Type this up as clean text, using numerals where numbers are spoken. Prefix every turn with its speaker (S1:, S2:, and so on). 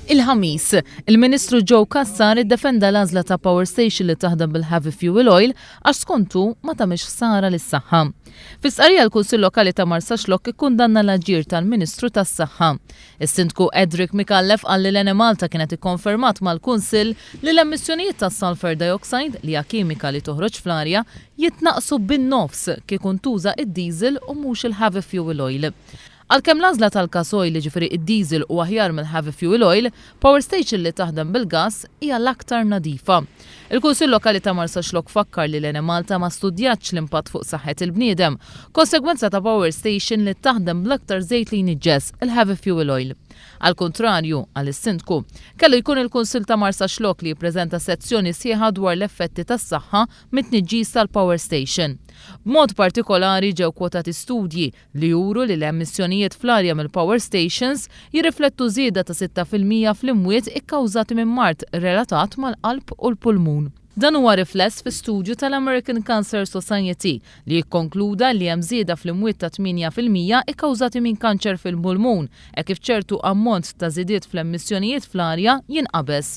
S1: Il-Ħamis, il-Ministru Joe Cassar iddefenda l-għażla ta' power station li taħdem bil-heavy fuel oil għax skontu ma tagħmilx ħsara lis-saħħa. Fi stqarrija l-Kunsill Lokali ta' Marsaxlokk ikkundanna l-aġir tal-Ministru tas-Saħħa. Is-Sindku Edric Micallef qal li l-Enemalta kienet ikkonfermat mal-Kunsill li l-emissjonijiet ta' sulfur dioxide, li hija kimika li toħroġ fl-arja, jitnaqqsu bin-nofs kieku ntuża id-diesel u mhux il-heavy fuel oil. Għalkemm l-għażla tal-gas oil, jiġifieri id-diesel, hu aħjar mill-heavy fuel oil, power station li taħdem bil-gas hija l-aktar nadifa. Il-Kunsill Lokali ta' Marsaxlokk fakkar li l-Enemalta ma studjatx l-impatt fuq saħħet il-bniedem, konsegwenza ta' power station li taħdem bl-aktar żejt li jniġġes, il-heavy fuel oil. Għall-kuntrarju, qal is-Sindku, kellu jkun il-Kunsill ta' Marsaxlokk li jippreżenta sezzjoni sħiħa dwar l-effetti tas-saħħa mit-tniġġis tal-power station. B'mod partikolari ġew kwotati studji li juru li l-emissjonijiet fl-arja mill-power stations jirriflettu żieda ta' 6% fl-imwiet ikkawżati minn mard relatat mal-qalb u l-pulmun. Dan huwa rifless fi studju tal-American Cancer Society li jikkonkluda li hemm żieda fl-imwiet ta' 8% ikkawżati minn kanċer fil-pulmun hekk kif ċertu ammont ta' żidiet fl-emissjonijiet fl-arja jinqabeż.